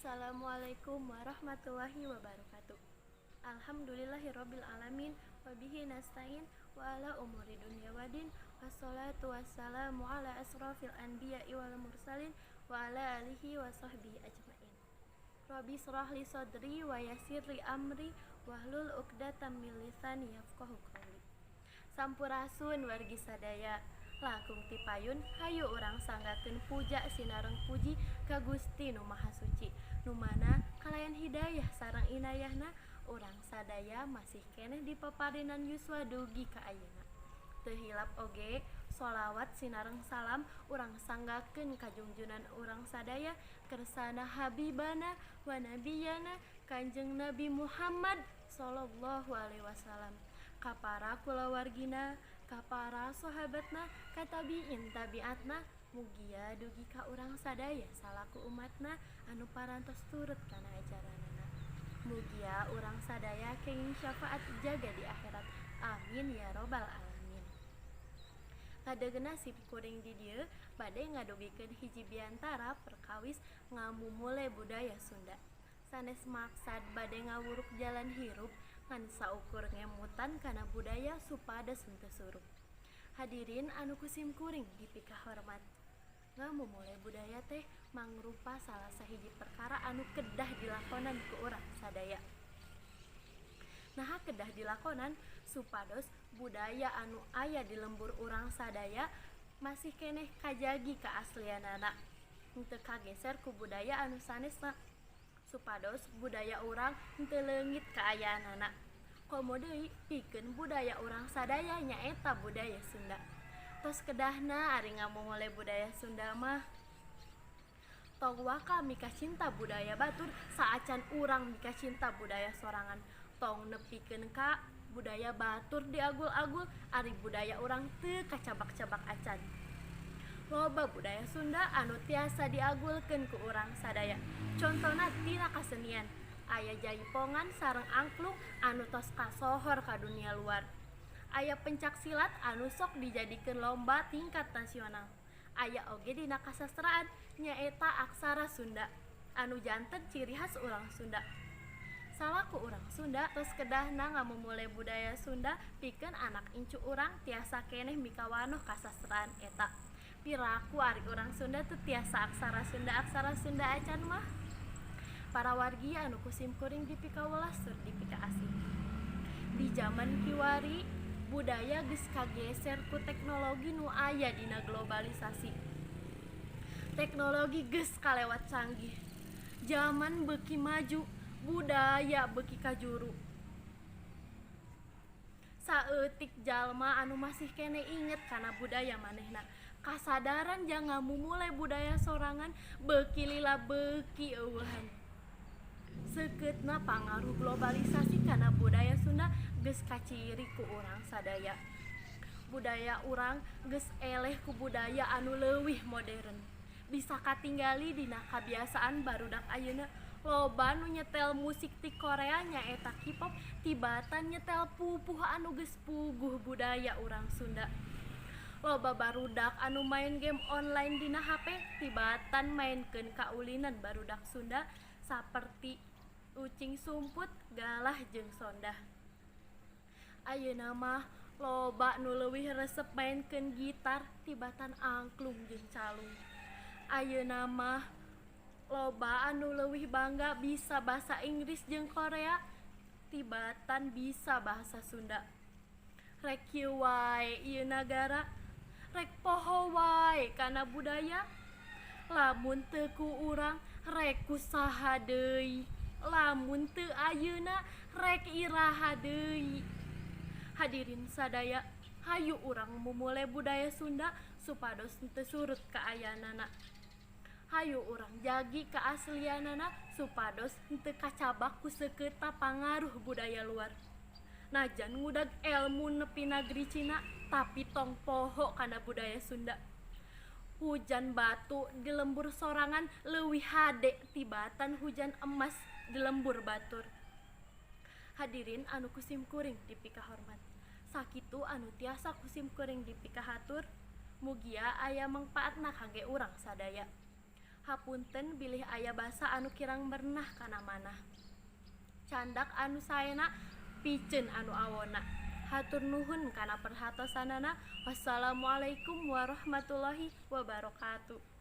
Assalamualaikum warahmatullahi wabarakatuh. Alhamdulillahirabbil alamin, wabihi nasta'in wa ala umuri dunya wadin, wassalatu wassalamu ala asrafil anbiya'i wal mursalin wa ala alihi wa sahbihi ajmain. Rabbi shrah li sadri wa yassir li amri wahlul 'uqdatam min lisani yafqahu qawli. Sampurasun wargi sadaya. Langkung ti payun, hayu urang sanggakeun puja sinareng puji ka Gusti Nu Maha Suci, nu mana kalayan hidayah sareng inayahna urang sadaya masih keneh dipaparinan yuswa dugi ka ayeuna. Teu hilap oge sholawat sinareng salam urang sanggakeun ka junjunan urang sadaya, kersana habibana wa nabiyana Kanjeng Nabi Muhammad sallallahu alaihi wasallam, ka para kulawargina, ka para sahabatna, ka tabiin tabiatna, mugia dugi ka urang sadaya salaku umatna anu parantos turut kana ajaranana. Mugia urang sadaya kenging syafaat jaga di akhirat, amin ya robbal alamin. Kadegena sim kuring di dieu bade ngadugikeun hiji biantara perkawis ngamumule budaya Sunda. Sanes maksad bade ngawuruk jalan hirup, ngan saukur ngemutan kana budaya supados henteu surut. Hadirin anu ku sim kuring dipikahormat, ngamumule budaya teh mangrupa salah sahiji perkara anu kedah dilakonan ku urang sadaya. Naha kedah dilakonan? Supados budaya anu aya di lembur urang sadaya masih keneh kajagi keaslianana, henteu kageser ku budaya anu sanesna, supados budaya urang henteu leungit kaayaanana. Komo deui pikeun budaya urang sadaya, nyaeta budaya Sunda. Tos kedahna ari ngamumule budaya Sunda mah. Tong waka mikacinta budaya batur saacan urang mikacinta budaya sorangan. Tong nepikeun ka budaya batur diagul-agul ari budaya urang teu kacabak-cabak acan. Loba budaya Sunda anu tiasa diagulkeun ku urang sadaya. Contona tina kasenian, aya jaipongan sareng angklung anu tos kasohor ka dunia luar. Aya pencak silat anu sok dijadikeun lomba tingkat nasional. Aya oge dina kasastraan, nyaeta aksara Sunda anu janten ciri khas urang Sunda. Salaku urang Sunda, tos kedahna ngamumule budaya Sunda pikeun anak incu urang tiasa keneh mikawanoh kasastraan eta. Piraku ari urang Sunda teu tiasa aksara Sunda, aksara Sunda acan mah. Para wargi anu ku sim kuring dipikawelas tur dipikaasih, di jaman kiwari budaya geus kageser ku teknologi nu aya dina globalisasi. Teknologi geus kalewat canggih, jaman beuki maju, budaya beuki kajuru. Saeutik jalma anu masih keneh inget kana budaya manehna. Kasadaran jang ngamumule budaya sorangan beuki lila beuki euweuhan. Seukeutna pangaruh globalisasi kana budaya Sunda geus kaciri ku urang sadaya. Budaya urang geus eleh ku budaya anu leuwih modern. Bisa katinggali dina kabiasaan barudak ayeuna. Loba nu nyetel musik ti Korea, nyaeta K-pop, tibatan nyetel pupuh anu geus puguh budaya urang Sunda. Loba barudak anu main game online dina HP tibatan mainkeun kaulinan barudak Sunda saperti ucing sumput, galah jeung sondah. Ayeuna mah loba nu leuwih resep mainkeun gitar tibatan angklung jeung calung. Ayeuna mah loba anu leuwih bangga bisa basa Inggris jeung Korea tibatan bisa bahasa Sunda. Rek kieu wae ieu nagara, rek poho wae kana budaya. Lamun teu ku urang, rek ku saha deui? Lamun teu ayeuna, rek iraha deui? Hadirin sadaya, hayu urang mumule budaya Sunda supados teu surut kaayaanana. Hayu urang jagi keaslianana supados henteu kacabak ku seukeutna pangaruh budaya luar. Najan ngudag elmu nepi nagri Cina, tapi tong poho kana budaya Sunda. Hujan batu di lembur sorangan leuwih hade tibatan hujan emas di lembur batur. Hadirin anu ku sim kuring dipikahormat, sakitu anu tiasa ku sim kuring dipikahatur. Mugia aya mangpaatna kangge urang sadaya. Hapunten bilih aya basa anu kirang bernah kana manah. Candak anu saena, piceun anu awona. Hatur nuhun kana perhatosanana. Wassalamualaikum warahmatullahi wabarakatuh.